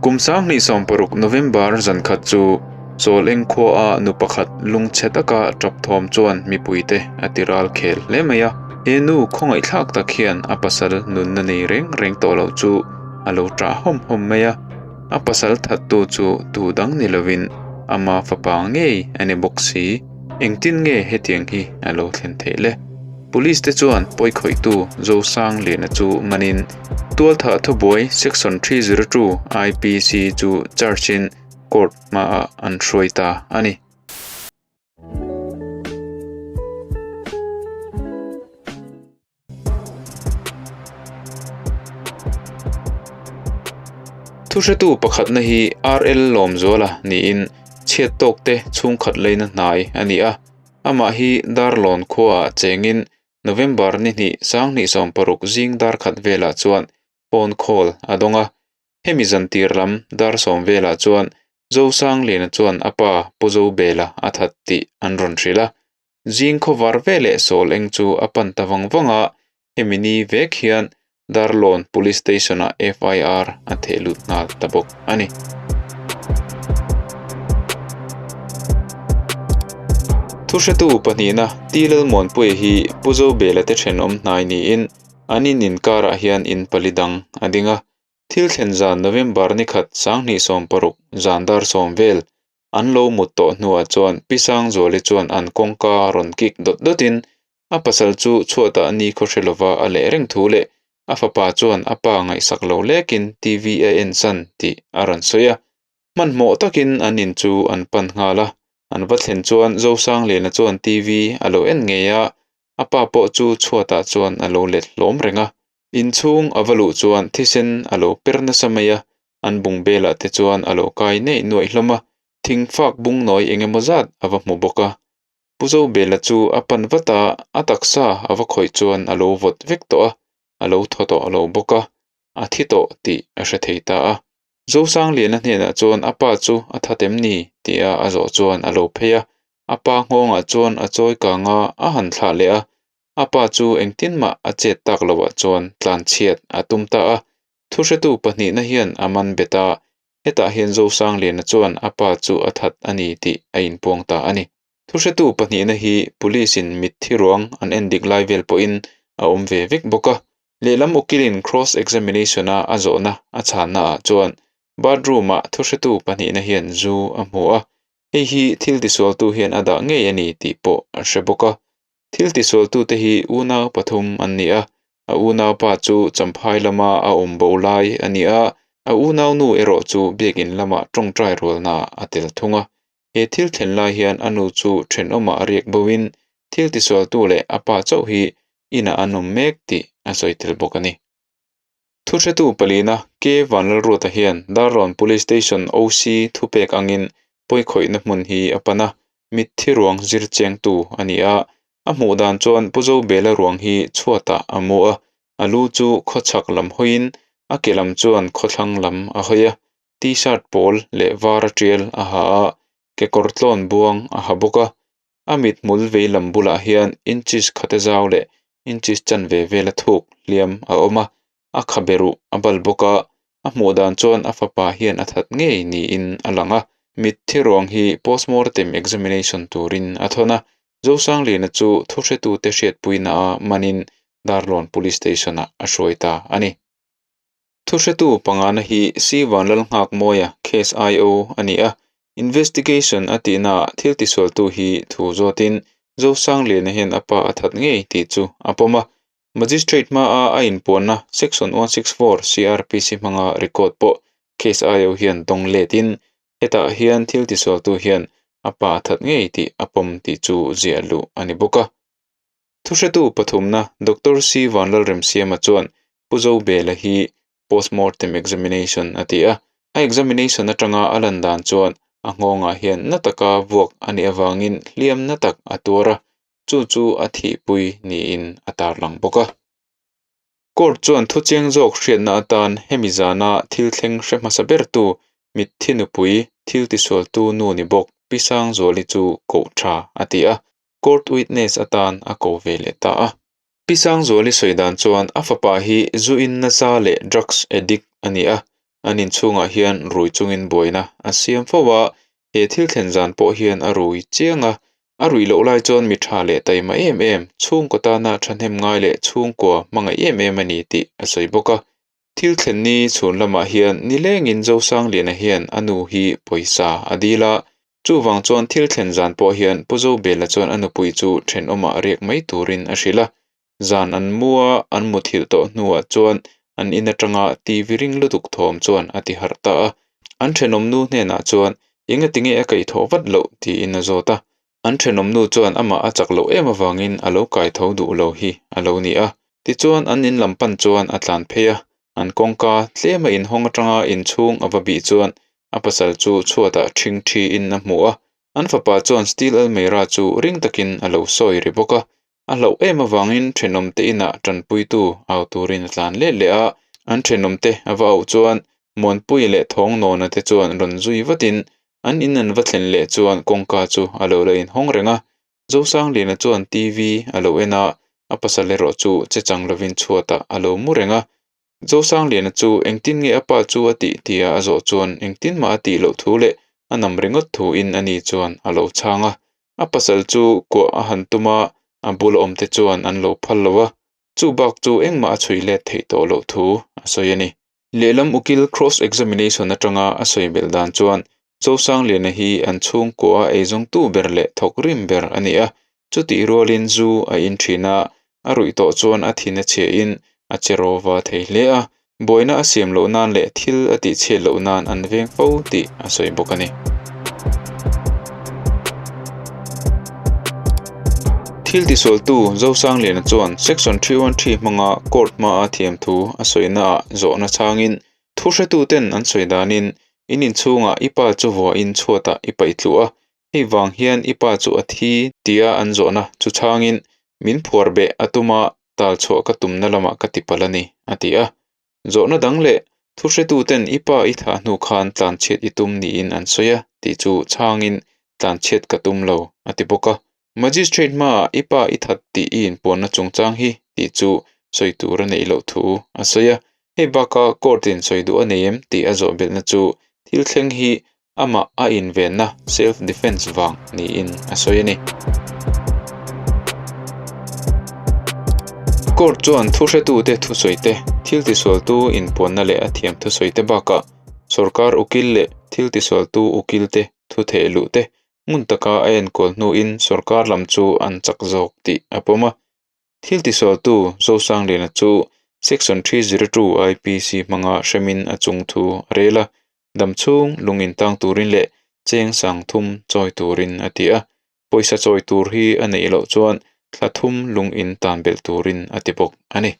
Kum 2016 November zan khat chu Chawleng khuaah nu pakhat lungchhe taka tap thawm chuan mipuite a ti ral khel hle mai a. He nu khawngaihthlak tak hian a pasal nunna nei reng reng tawh loh chu a lo ṭah hawm hawm mai a. A pasal thattu chu tu dang ni lovin ama fapa ngei a ni bawk si. Engtin nge hetiang hi a lo thlen theih le? Police te chuan pawikhawihtu Zosangliana chu manin tualthah thubuai Section 302 IPC chu charge in court hmaah an hruai ta a ni. Thuhretu pakhatna hi RL Lawmzuala niin chhiat tawkte chhungkhat leina hnai a ni a. Amah hi Darlawn khuaah chengin November ni hnih 2016 zing dar khat velah chuan phone call a dawng a. Hemi zantir lam dar sawm velah chuan Zosangliana chuan a pa Pu Zobela a that tih an rawn hrilh a. Zing khawvar veleh sawl eng chu a pan ta vang vang a, hemi ni vek hian Darlawn Police Station-ah FIR a theh lut nghal ta bawk a ni. Thuhretu pahnihna T Lalmuanpuia hi Pu Zobela te thenawm hnai niin an in inkarah hian in pali dang a ding a. Thil thlen zan November ni khat 2016 zan dar sawm vel An lo mut tawh hnuah chuan Pi Sangzuali chuan an kawngka rawn kik dawt dawtin a pasal chu chhuatah ni khaw hre lova a leh reng thu leh a fapa chuan a pa ngaihsak lo lekin TV a en san tih a rawn sawi a. Hmanhmawh takin an in chu an pan nghal a, an va thlen chuan Zosangliana chuan TV a lo en ngei a, a pa pawh chu chhuatah chuan a lo let hlawm reng a. Inchhung a va luh chuan thisen a lo per nasa mai a, an bung belah te chuan a lo kai neih nuaih hlawm a, thingfak bung nawi eng emaw zat a va hmu bawk a. Pu Zobela chu a pan vat a, a taksa a va khawih chuan a lo vawt vek tawh a, a lo thaw tawh lo bawk a, a thi tawh tih a hre thei ta a. Zosangliana hnenah chuan a pa chu a that em ni? tia a zawh chuan a lo phei a, a pa nghawngah chuan a chawi kang a, a han thlah leh a, A pa chu engtin mah a chet tak loah chuan tlanchhiat a tum ta a, thuhretu pahnihna hian a man bet a, hetah hian Zosangliana chuan a pa chu a that a ni tih a inpuang ta a ni. Thuhretu pahnihna hi Police in mitthi ruang an endik lai vel pawhin a awm ve vek bawk a, lehlam ukilin cross examination a a zawhna a chhanna ah chuan bathroom ah thuhretu pahnihna hian zu a hmu a, hei hi thil tisualtu hian a dah ngei a ni tih pawh a hre bawk a. Thil tisualtute hi unau pathum an ni a, a unaupa chu Champhai lama a awm bo lai a ni a, a unaunu erawh chu biakin lama tawngtai rualnaah a tel thung a. He thil thlen lai hian a nu chu thenawmah a riak boin thil tisualtu leh a pa chauh hi inah an awm mek tih a sawi tel bawk a ni. Thuhretu palina K Vanlalruata hian Darlawn Police Station OC thupek angin pawikhawihna hmun hi a pan a, mitthi ruang zir chengtu a ni a. A hmuh dan chuan Pu Zobela ruang hi chhuatah a mu a, a lu chu khawchhak lam hawiin a ke lam chuan khawthlang lam a hawi a, T-shirt pawl leh var a tial a ha a, kekawr tlawn buang a ha bawk a. A mithmul veilam bulah hian inches khate zau leh inches chanve vela thuk hliam a awm a, a khabe ruh a bal bawk a, a hmuh dan chuan a fapa hian a that ngei niin a lang a. Mitthi ruang hi postmortem examination turin a thawn a, Zosangliana chu thuhretute hriatpuinaah manin Darlawn Police Station-ah a hruai ta a ni. Thuhretu pangana hi C Vanlalnghakmawia case IO a ni a, investigation a tihnaah thil tisualtu hi thu zawtin Zosangliana hian a pa a that ngei tih chu a pawm a. Magistrate hmaa a inpuanna Section 164 CrPC hmanga record pawh case IO hian dawng letin hetah hian thil tisualtu hian a pa a that ngei tih a pawm tih chu ziah luh a ni bawk a. Thuhretu pathumna Doctor C Vanlalremsiama chuan Pu Zobela hi postmortem examination a ti a, a examination atanga a lan dan chuan a nghawngah hian na taka vuak a nih avangin hliam na tak a tuar a, chu chu a thihpui niin a tarlang bawk a. Court chuan thuchiang zawk hriatna atan hemi zana thil thleng hre hmasa bertu mitthi nupui thil tisualtu nu ni bawk Pi Sangzuali chu koh tha a ti a. Court witness atan a ko ve leh ta a. Pi Sangzuali sawi dan chuan a fapa hi zu in nasa leh drugs addict a ni a. An inchhungah hian rui chungin buaina a siam fo a, he thil thlen zan pawh hian a rui chiang a. A ruih loh lai chuan mi tha leh taima em em, chhungkaw tana thahnem ngai leh chhungkua hmangaih em em a ni tih a sawi bawk a. Thil thlen ni chhun lamah hian nilengin Zosangliana hian a nu hi pawisa a dil a, chuvang chuan thil thlen zan pawh hian Pu Zobela chuan a nupui chu thenawmah riak mai turin a hrilh a. Zan an mu a, an muthilh tawh hnuah chuan an in atanga TV ring lutuk thawm chuan a ti harh ta a. An thenawm nu hnenah chuan engatinge a kaihthawh vat loh tiin a zawt a. An thenawm nu chuan amah a chak loh em avangin a lo kaitho duh lo hi a lo ni a. Tichuan an in lam pan chuan a tlan phei a, an kawngka tlema inhawng atanga inchhung a va bih chuan a pasal chu chhuatah ṭhing ṭhiin a hmu a. An fapa chuan Steel Almeira chu ring takin a lo sawi ri bawk a. A hlauh em avangin thenawmte inah tanpuitu au turin a tlan let leh a, an thenawmte a va auh chuan Muanpui leh Thawngnawn-a te chuan rawn zui vatin an in an va thlen leh chuan kawngka chu a lo la inhawng reng a. Zosangliana chuan TV a lo en a, a pasal erawh chu che chang lovin chhuatah a lo mu reng a. Zosangliana chu engtin nge a pa chu a tih tia a zawh chuan engtin mah a tih loh thu leh a nam ringawt thuin a ni chuan a lo chhang a. A pasal chu kuah a han tum a, a bula awmte chuan an lo phal lo a. Chu bak chu engmah a chhui let theih tawh loh thu a sawi a ni. Lehlam ukil cross examination atanga a sawi belh dan chuan Zosangliana hi an chhungkua a eizawngtu ber leh thawk rim ber a ni a, chutih rualin zu a in thin a, a ruih tawh chuan a thin a chhia in a che rawva thei hle a, buaina a siam loh nan leh thil a tih chhiat loh nan an veng fo tih a sawi bawk a ni. Thil tisualtu Zosangliana chuan Section 313 hmanga court hmaa thiamthu a sawinaah zawhna chhangin Thuhretuten an sawi danin in inchhungah i pa chu vuahin chhuatah i paih tluh a, hei vang hian i pa chu a thi tia an zawhna chu chhangin min phuar beh a tum a, tal chhuah ka tumna lamah ka ti palh a ni, a ti a. Zawhna dang leh thuhretuten i pa i thah hnu khan tlanchhiat i tum niin an sawi a tih chu chhangin tlanchhiat ka tum lo, a ti bawk a. Magistrate hmaah i pa i that tih i inpuanna chungchang hi tih chu sawi tur a neih loh thu a sawi a. Hei baka court in sawi duh a nei em tih a zawh belhna chu thil thleng hi amah a invenna, self defence, vang niin a sawi a ni. Court chuan thuhretute thusawi te, thil tisualtu inpuanna leh a thiam thusawi te bakah sorkar ukil leh thil tisualtu ukil te thu theh luh te Hmun taka a enkawl hnuin sorkar lam chu an chak zawk tih a pawm a. Thil tisualtu Zosangliana chu Section 302 IPC hmanga hremin a chung thu a rel a, damchhung lung intang turin leh cheng sang thum chawi turin a ti a. Pawisa chawi tur hi a neih loh chuan thla thum lung in tan belh turin a ti bawk a ni.